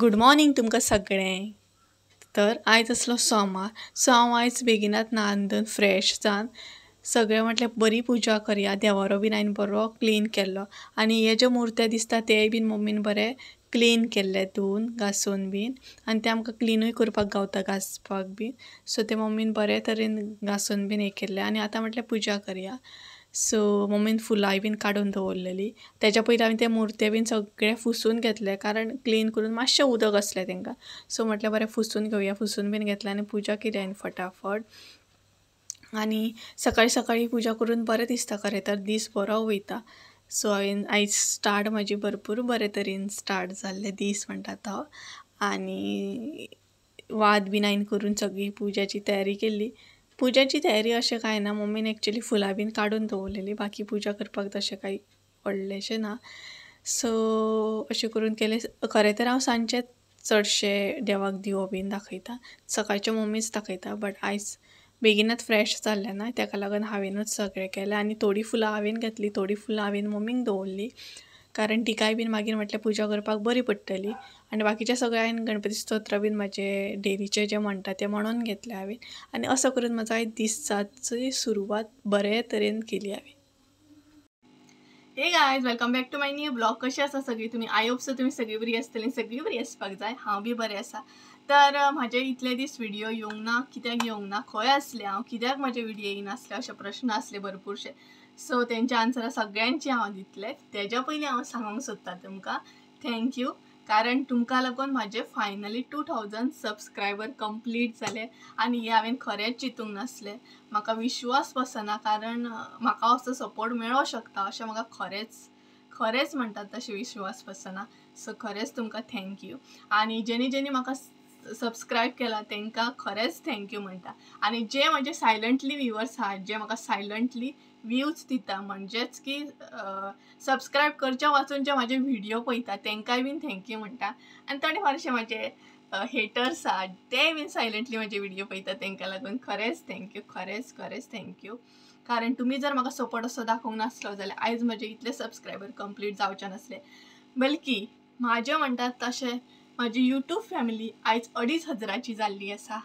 Good morning तुमकां सगळ्यांक। तर आयज आसलो सोमार, सो हांव आयज बेगिनात न्हाण धुवन फ्रेश जावन सगळें म्हटल्यार बरी पुजा करया। देवारो बीन हांवें बरो क्लीन केल्लो आनी हे जे मुर्ते दिसता तेय बीन मम्मीन बरे क्लीन केल्ले धुवन घासून बीन, आनी ते आमकां क्लिनूय करपाक गावता घासपाक बीन। सो ते मम्मीन बरे तरेन घासून बीन हें केल्लें आनी आतां म्हटल्यार पुजा करया। सो मम्मीन फुलांय बीन काडून दवरलेली, तेज्या पयलीं हांवें ते मुर्ते बीन सगळे फुसून घेतले कारण क्लीन करून मातशें उदक आसलें तेंकां। सो म्हटल्यार बरें फुसून घेवया, फुसून बीन घेतलें आनी पुजा केली हांवें फटाफट। आनी सकाळीं सकाळीं पुजा करून बरें दिसता खरें तर, दीस बरो वयता। सो हांवें आयज स्टार्ट म्हाजी भरपूर बरे तरेन स्टार्ट जाल्ले दीस म्हणटा तो। आनी वाद बीन हांवें करून सगळी पुजाची तयारी केल्ली। पुजाची तयारी अशें कांय ना, मम्मीन एक्चुली फुलां बीन काडून दवरलेली, बाकी पुजा करपाक तशें कांय व्हडलेंशें ना। सो अशें करून केलें। खरें तर हांव सांजचें चडशें देवाक दिवो बीन दाखयता, सकाळचें मम्मीच दाखयता, बट आयज बेगीनच फ्रेश जाल्लें ना तेका लागून हांवेनूच सगळें केलें। आनी थोडीं फुलां हांवेन घेतलीं, थोडीं फुलां हांवेन मम्मीक दवरलीं कारण तिकाय बीन मागीर म्हटल्यार पुजा करपाक बरी पडटली। आनी बाकीचें सगळें हांवें गणपती स्तोत्र बीन म्हाजे डेलीचें जें म्हणटा तें म्हणून घेतलें हांवें। आनी असो करून म्हाजो आयज दिसाची सुरवात बरे तरेन केली हांवें। Hey guys, welcome back to my new blog. कशी आसा सगळी तुमी? I hope so तुमी सगळी बरी आसतली, सगळी बरी आसपाक जाय। हांव बी बरें आसा। तर म्हाजे इतले दीस व्हिडिओ येवंक ना, कित्याक येवंक ना, खंय आसलें हांव, कित्याक म्हाजे व्हिडिओ येयनासले अशे प्रश्न आसले भरपूरशे। सो तेंचे आन्सरां सगळ्यांची हांव दितलें। तेज्या पयलीं हांव सांगूंक सोदता तुमकां thank you, कारण तुमकां लागून म्हाजे फायनली 2000 सबस्क्रायबर कंप्लीट जाले आनी हें हांवें खरेंच चिंतूंक नासलें। म्हाका विश्वास बसना कारण म्हाका असो सपोर्ट मेळोंक शकता अशें म्हाका खरेंच खरेंच म्हणटात तशें विश्वास बसना। सो खरेंच तुमकां thank you. आनी जेणी जेणी म्हाका सबस्क्रायब केला तेंकां खरेंच thank you म्हणटा। आनी जे म्हजे सायलंटली व्युवर्स आहात, जे म्हाका सायलंटली व्यूज दिता, म्हणजेच की सबस्क्रायब करच्या वाचून जे म्हाजे व्हिडिओ पळयता तेंकांय बीन thank you म्हणटा। आनी थोडे फारशे म्हाजे हेटर्स आहात ते बीन सायलंटली म्हाजे व्हिडिओ पळयता, तेंकां लागून खरेंच thank you, खरेंच खरेंच thank you. कारण तुमी जर म्हाका सपोर्ट असो दाखोवंक नासलो जाल्यार आयज म्हजे इतले सबस्क्रायबर कंप्लीट जावचे नासले। बल्कि म्हाजें म्हणटात तशें म्हाजी यूट्यूब फॅमिली आयज 2500 जाल्ली आसा।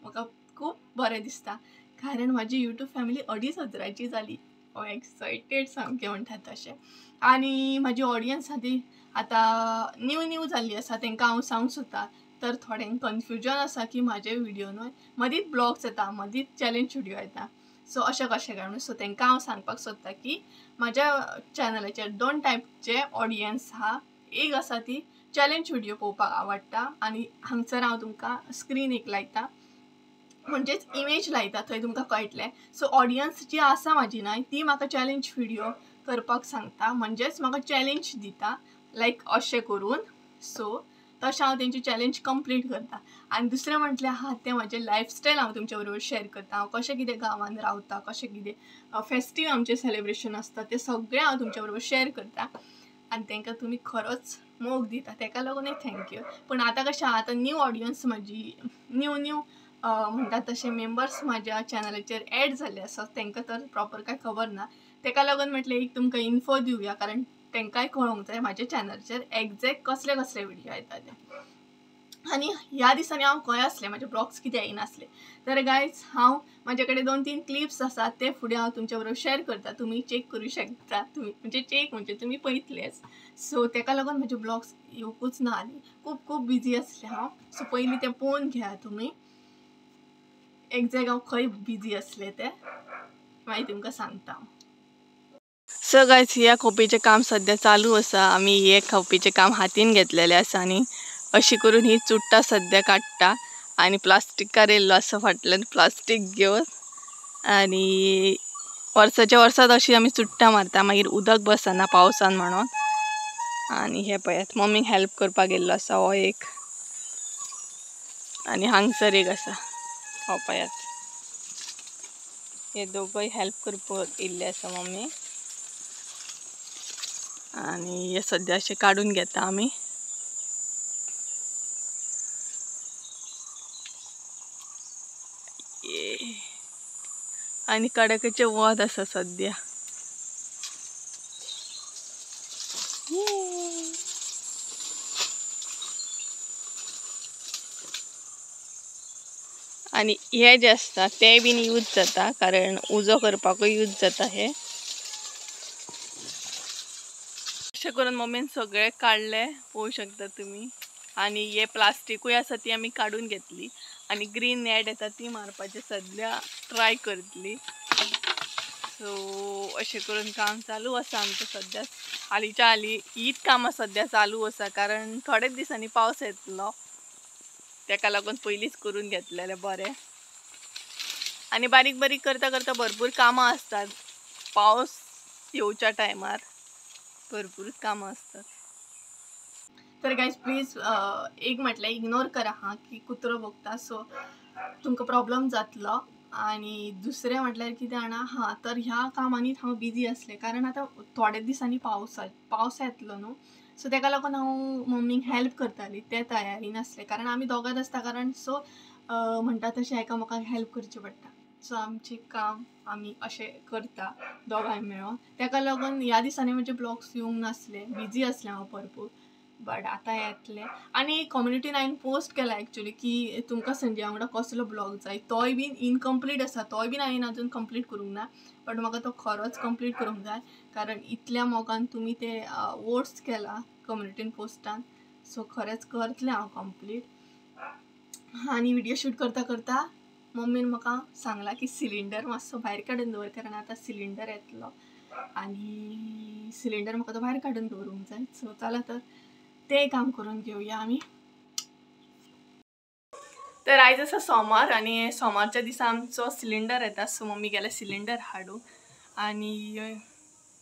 म्हाका खूब बरें दिसता कारण म्हाजी यूट्यूब फॅमिली 2500 जाली। हांव एक्सायटेड सामकें म्हणटात तशें। आनी म्हाजी ऑडियन्स आहा ती आतां न्यू न्यू जाल्ली आसा, तेंकां हांव सांगूंक सोदता तर थोड्यांक कन्फ्युजन आसा की म्हाजे व्हिडिओ न्हय मदींच ब्लॉग्स येता, मदींच चॅलेंज व्हिडिओ येता, सो अशें कशें काय म्हणून। सो तेंकां हांव सांगपाक सोदता की म्हाज्या चॅनलाचेर 2 टायपचे ऑडियन्स आहा। एक आसा ती चॅलेंज व्हिडिओ पळोवपाक आवडटा आनी हांगसर हांव तुमकां स्क्रीन एक लायता, म्हणजेच इमेज लायता, थंय तुमकां कळटलें। सो ऑडियन्स जी आसा म्हाजी न्हय ती म्हाका चॅलेंज व्हिडिओ करपाक सांगता, म्हणजेच म्हाका चॅलेंज दिता लायक अशें करून। सो तशें हांव तेंची चॅलेंज कंप्लीट करता। आनी दुसरें म्हटल्यार आहा तें म्हाजें लायफस्टायल हांव तुमच्या बरोबर शेअर करता। हांव कशें कितें गांवांत रावता, कशें कितें फेस्टीव आमचें सेलिब्रेशन आसता तें सगळें हांव तुमच्या बरोबर शेअर करता आनी तेंकां तुमी खरोच मोग दिता, तेका लागूनय thank you. पूण आतां कशें आहा, आतां न्यू ऑडियन्स म्हाजी न्यू न्यू म्हणटात तशें मेंबर्स म्हाज्या चॅनलाचेर एड जाल्ले आसा, तेंकां तर प्रॉपर कांय खबर ना, तेका लागून म्हटलें एक तुमकां इन्फो दिवया कारण तेंकांय कळोंक जाय म्हाज्या चॅनलाचेर एग्जॅक्ट कसले कसले व्हिडिओ येता ते। आनी ह्या दिसांनी हांव खंय आसलें, म्हाजे ब्लॉग्स कित्याक येयनासले। तर गायज हांव म्हाजे कडेन 2-3 क्लिप्स आसात ते फुडें हांव तुमच्या बरोबर शेअर करता, तुमी चॅक करूं शकता, तुमी म्हणजे चॅक म्हणजे तुमी पळयतलेच। सो तेका लागून म्हाजे ब्लॉग्स येवकूच ना आनी खूब खूब बिजी आसलें हांव। सो पयलीं तें पळोवन घेया तुमी एग्जॅक्ट हांव खंय बिजी आसलें तें मागीर तुमकां सांगता हांव। सो गायज ह्या खोपीचें काम सद्या चालू आसा। आमी हे खोपीचें काम हातीन घेतलेलें आसा आनी अशी करून ही चुट्टां सद्या काडटा आनी प्लास्टिकार येयल्लो आसा फाटल्यान प्लास्टीक घेवन, आनी वर्साच्या वर्सात अशी आमी चुट्टां मारता, मागीर उदक बसना पावसान म्हणून। आनी हे पळयात मम्मीक हेल्प करपाक येयल्लो आसा हो एक, आनी हांगसर एक आसा हो पळयात, हे दोगूय हेल्प करपाक येयल्ले आसा मम्मी। आनी हे सद्या अशें काडून घेता आमी। आनी कडाक्याचें वत आसा सद्या। आनी हे जे आसता ते बीन यूज जाता कारण उजो करपाकूय यूज जाता हे. अशें करून मम्मीन सगळे काडले पळोवंक शकता तुमी. आनी हे प्लास्टिकूय आसा ती आमी काडून घेतली आनी ग्रीन नेट येता ती मारपाची सद्या ट्राय करतली. सो अशें करून काम चालू आसा आमचें सद्या. हालींच्या हालीं हीच कामां सद्या चालू आसा कारण थोडेच दिसांनी पावस येतलो तेका लागून पयलींच करून घेतलेलें बरें. आनी बारीक बारीक करता करता भरपूर कामां आसतात पावस येवच्या टायमार भरपूर कामां आसतात. तर गायज प्लीज एक म्हटल्यार इग्नोर करा हां की कुत्रो भोंकता सो तुमकां प्रॉब्लम जातलो. आनी दुसरें म्हटल्यार कितें जाणा हां तर ह्या कामांनीच हांव बिजी आसलें कारण आतां थोड्या दिसांनी पावस येतलो न्हू सो तेका लागून हांव मम्मीक हेल्प करताली ते तयारीन आसलें कारण आमी दोगांच आसता कारण सो म्हणटा तशें एकामेकांक हेल्प करचें पडटा. सो आमचें काम आमी अशें करता दोगांय मेळोन तेका लागून ह्या दिसांनी म्हजे ब्लॉग्स येवंक नासले बिजी आसलें हांव भरपूर बट आतां येतले. आनी कम्युनिटीन हांवें पोस्ट केला एक्चुली की तुमकां संजय वांगडा कसलो ब्लॉग जाय तोय बीन इनकम्प्लीट आसा तोय बीन हांवें अजून कंप्लीट करूंक ना बट म्हाका तो खरोच कंप्लीट करूंक जाय कारण इतल्या मोगान तुमी ते वोट्स केला कम्युनिटीन पोस्टान सो खरेंच करतलें हांव कंप्लीट. आनी व्हिडियो शूट करता करता मम्मीन म्हाका सांगलां की सिलिंडर मातसो भायर काडून दवर कारण आतां सिलिंडर येतलो आनी सिलिंडर म्हाका तो भायर काडून दवरूंक जाय. सो चला तर ते काम करून घेवया आमी. तर आयज आसा सोमार आनी सोमारच्या दिसा आमचो सिलिंडर येता सो मम्मी गेल्या सिलिंडर हाडूंक आनी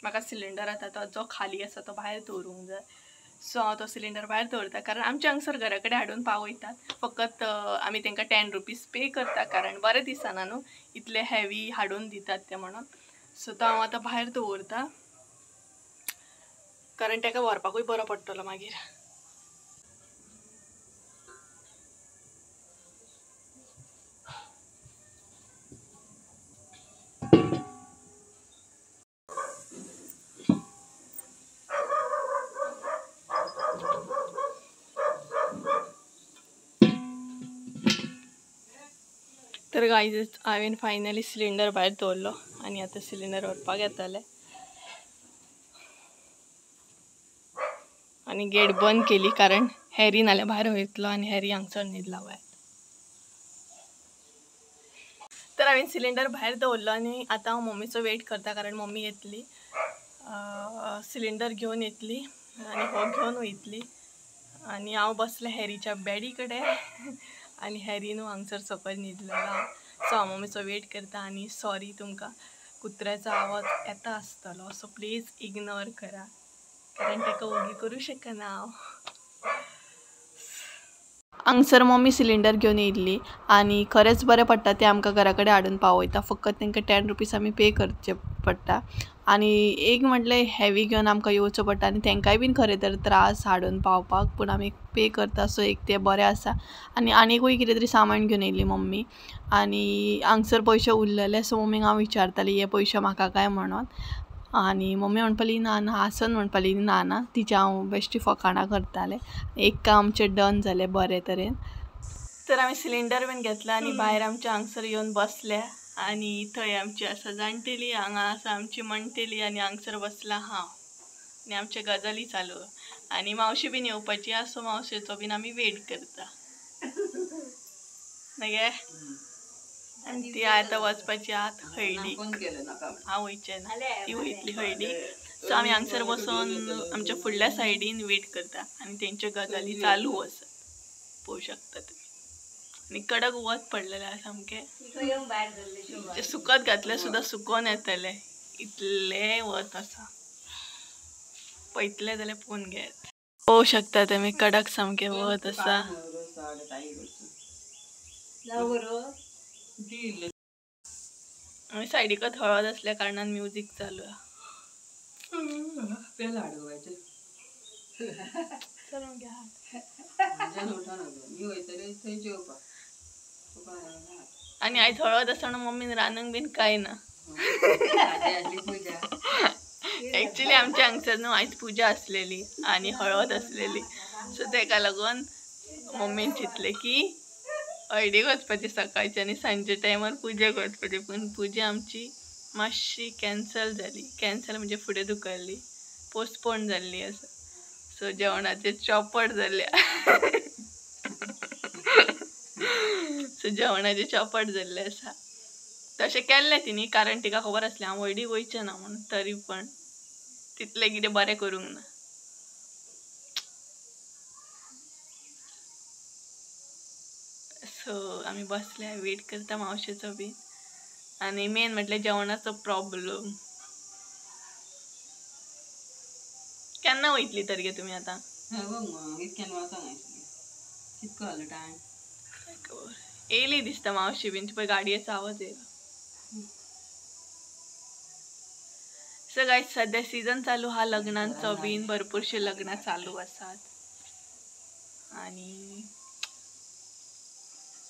म्हाका सिलिंडर आतां तो जो खाली आसा तो भायर दवरूंक जाय. सो हांव तो सिलिंडर भायर दवरता कारण आमच्या हांगसर घरा कडेन हाडून पावयतात फकत आमी तांकां 10 रुपीज पे करता कारण बरें दिसना न्हू इतले हेवी हाडून दितात ते म्हणून. सो तो हांव आतां भायर दवरता कारण ताका व्हरपाकूय बरो पडटलो मागीर. तर गायज हांवें फायनली सिलिंडर भायर दवरलो आनी आतां सिलिंडर व्हरपाक येतले आनी गेट बंद केली कारण हॅरी नाल्यार भायर वयतलो आनी हॅरी हांगसर न्हिदला भायर. तर हांवें सिलिंडर भायर दवरलो आनी आतां हांव मम्मीचो वेट करता कारण मम्मी येतली सिलिंडर घेवन येतली आनी हो घेवन वयतली आनी हांव बसलें हॅरीच्या बेडी कडेन आनी हॅरी न्हू हांगसर सकयल न्हिदलेलो. सो हांव मम्मीचो वेट करता आनी सॉरी तुमकां कुत्र्याचो आवाज येता आसतलो सो प्लीज इग्नोर करा कारण ताका ओगी करूं शकना हांव. हांगसर मम्मी सिलिंडर घेवन येयल्ली आनी खरेंच बरें पडटा तें आमकां घरा कडेन हाडून पावयता फकत तांकां 10 रुपीज आमी पे करचे पडटा. आनी एक म्हटल्यार हेवी घेवन आमकां येवचो पडटा आनी तांकांय बीन खरें तर त्रास हाडून पावपाक पूण आमी पे करता सो एक तें बरें आसा. आनी आनीकूय कितें तरी सामान घेवन येयली मम्मी आनी हांगसर पयशे उरलेले सो मम्मीक हांव विचारतालें हे पयशे म्हाका काय म्हणून आनी मम्मी म्हणपाली ना ना आसन म्हणपाली ना ना तिचें हांव बेश्टी फकाणां करतालें. एक काम आमचें डन जालें बरे तरेन. तर आमी सिलिंडर बीन घेतला आनी भायर आमच्या हांगसर येवन बसले आनी थंय आमची आसा जाणटेली हांगा आसा आमची म्हणटेली आनी हांगसर बसला हांव आनी आमचे गजाली चालू आनी मावशी बीन येवपाची आसा सो मावशेचो बीन आमी वेट करता मागीर. आनी ती आतां वचपाची आत हळदीक हांव वयचें ना ती वयतली हळदीक. सो आमी हांगसर बसोन आमच्या फुडल्या सायडीन वेट करता आनी तेंच्यो गजाली चालू आसात पळोवंक शकता तुमी. आनी कडक वत पडलेलें आसा सामकें सुकत घातल्यार सुद्दां सुकोन येतलें इतलें वत आसा पळयतलें जाल्यार पळोवन घेयात. पळोवंक शकता तुमी कडक सामकें वत आसा. आनी सायडीकच हळद असल्या कारणान म्युजीक चालू आसा. आनी आयज हळद आसा म्हणून मम्मीन रांदूंक बीन कांय ना. एक्चुअली आमच्या हांगसर न्हू आयज पुजा आसलेली आनी हळद आसलेली सो तेका लागून मम्मीन चिंतलें की हळदीक वचपाची सकाळची आनी सांजे टायमार पुजेक वचपाची, पूण पुजा आमची मातशी कॅन्सल जाली. कॅन्सल म्हणजे फुडें धुकल्ली, पोस्टपोन जाल्ली आसा. सो जेवणाचे चौपट जाल्ले. सो जेवणाचे चौपट जाल्ले आसा. तशें केल्लें तिणी कारण तिका खबर आसलें हांव हळदीक वयचें ना म्हणून, तरी पण तितलें कितें बरें करूंक ना. सो आमी बसले वेट करता मावशेचो बीन. आनी मेन म्हटल्यार जेवणाचो प्रॉब्लम. केन्ना वयतली तर गे तुमी आतां? येयली दिसता मावशी बीन, पळय गाडयेचो आवाज येयलो. सो गायज सद्या सीजन चालू हा लग्नांचो बीन, भरपूरशी लग्नां चालू आसात आनी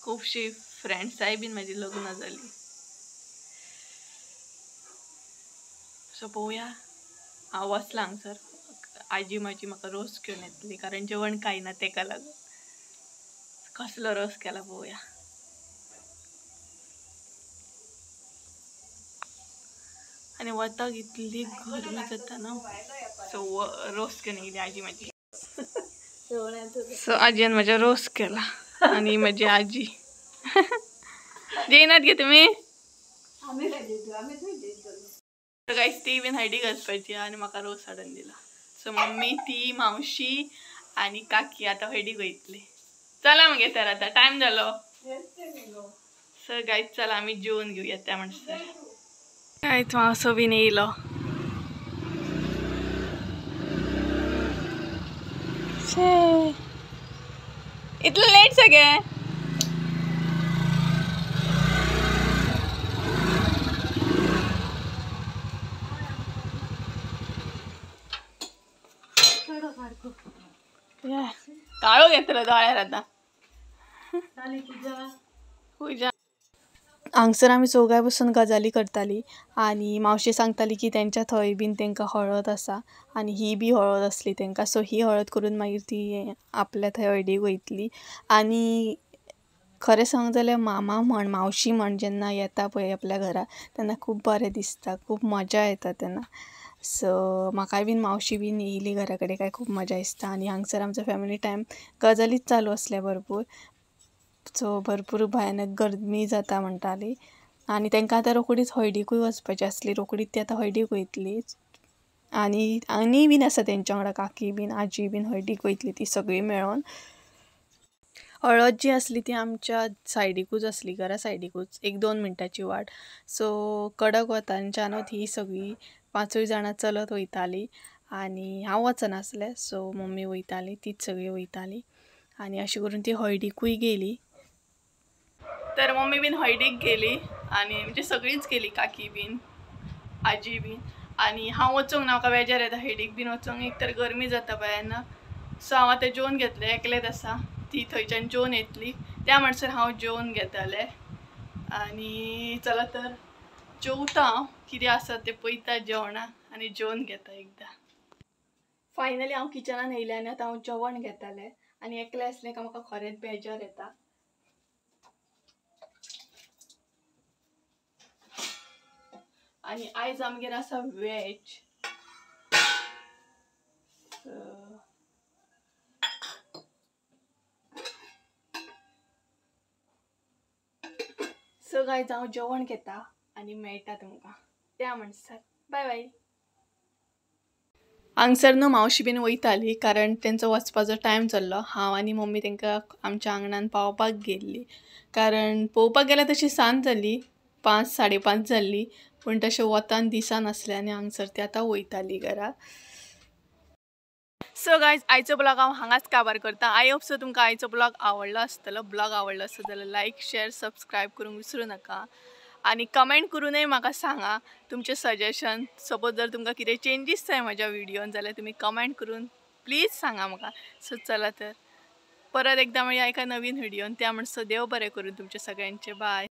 खुबशी फ्रेंड्साय बीन म्हाजी लग्नां जाली. सो पळोवया. हांव वचलां हांगसर, आजी म्हाजी म्हाका रोस घेवन येतली कारण जेवण कांय ना तेका लागून. कसलो रोस केला पळोवया. आनी वताक इतली गरमी जाता ना. सो रोस घेवन येयली आजी म्हाजी. सो आजयेन म्हाज्या रोस केला आनी म्हाजी आजी. जेयनात गे तुमी? गायज ती बीन हळदीक वचपाची आनी म्हाका रोस हाडून दिला. सो मम्मी, ती, मावशी आनी काकी आतां हळदीक वयतली. चला मगे तर आतां टायम जालो. सो गायज चला आमी जेवन घेवया त्या म्हणसर. गायज मावसो बीन येयलो. इतलो लेट सगळे? काळो घेतलो दोळ्यार आतां. पूजा हांगसर आमी चौगांय बसून गजाली करताली आनी मावशी सांगताली की तेंच्या थंय बीन तेंकां हळद आसा आनी ही बी हळद आसली तेंकां. सो ही हळद करून मागीर ती आपल्या थंय हळदीक वयतली. आनी खरें सांग जाल्यार मामा म्हण मावशी म्हण जेन्ना येता पळय आपल्या घरा तेन्ना खूब बरें दिसता, खूब मजा येता तेन्ना. सो म्हाकाय बीन मावशी बीन येयली घरा कडेन काय खूब मजा दिसता. आनी हांगसर आमचो फॅमिली टायम गजालीच चालू आसल्या भरपूर. सो भरपूर भयानक गरमी जाता म्हणटाली. आनी तेंकां आतां रोखडीच हळदीकूय वचपाची आसली, रोखडीच ती आतां हळदीक वयतली. आनी आनी बीन आसा तेंच्या वांगडा काकी बीन आजी बीन हळदीक वयतली ती सगळीं मेळोन. हळद जी आसली ती आमच्या सायडीकूच आसली, घरा सायडीकूच, 1-2 मिनटाची वाट. सो कडक वतांच्यानूच ही सगळीं 5 जाणां चलत वयताली आनी हांव वचनासलें. सो मम्मी वयताली, तीच सगळीं वयताली आनी अशें करून ती हळदीकूय गेली. तर मम्मी बीन हळदीक गेली आनी म्हणजे सगळींच गेली, काकी बीन आजी बीन. आनी हांव वचूंक ना, म्हाका बेजार येता हळदीक बीन वचूंक, एक तर गरमी जाता पळय. सो हांव आतां जेवन घेतलें, एकलेंच आसा, ती थंयच्यान जेवन येतली त्या म्हणसर हांव जेवन घेतलें. आनी चला तर जेवता हांव, कितें आसा तें पळयता जेवणां आनी जेवन घेता एकदां. फायनली हांव किचनान येयलें आनी आतां हांव जेवण घेतालें. आनी एकलें आसलें काय म्हाका खरेंच बेजार येता. आनी आयज आमगेर आसा वेज. सो गायज हांव जेवण घेता आनी मेळटा तुमकां त्या म्हणसर. बाय बाय. हांगसर न्हू मावशी बीन वयताली कारण तेंचो वचपाचो टायम जाल्लो. हांव आनी मम्मी तेंकां आमच्या आंगणान पावपाक गेल्ली, कारण पळोवपाक गेल्यार तशी सांज जाली, 5 साडे 5 जाल्ली, पूण तशें वतान दिसनासलें आनी हांगसर ती आतां वयताली घरा. सो गायज आयचो ब्लॉग हांव हांगाच काबार करता. I hope so तुमकां आयचो ब्लॉग आवडलो आसतलो. ब्लॉग आवडलो आसत जाल्यार लायक शेअर सबस्क्रायब करूंक विसरूं नाका आनी कमेंट करूनय म्हाका सांगा तुमचें सजेशन. सपोज जर तुमकां कितें चेंजीस जाय म्हाज्या व्हिडियोन जाल्यार तुमी कमेंट करून प्लीज सांगा म्हाका. सो चला तर परत एकदां मेळया एका नवीन व्हिडियोन. त्या म्हणसर देव बरें करूं तुमचें सगळ्यांचें. बाय.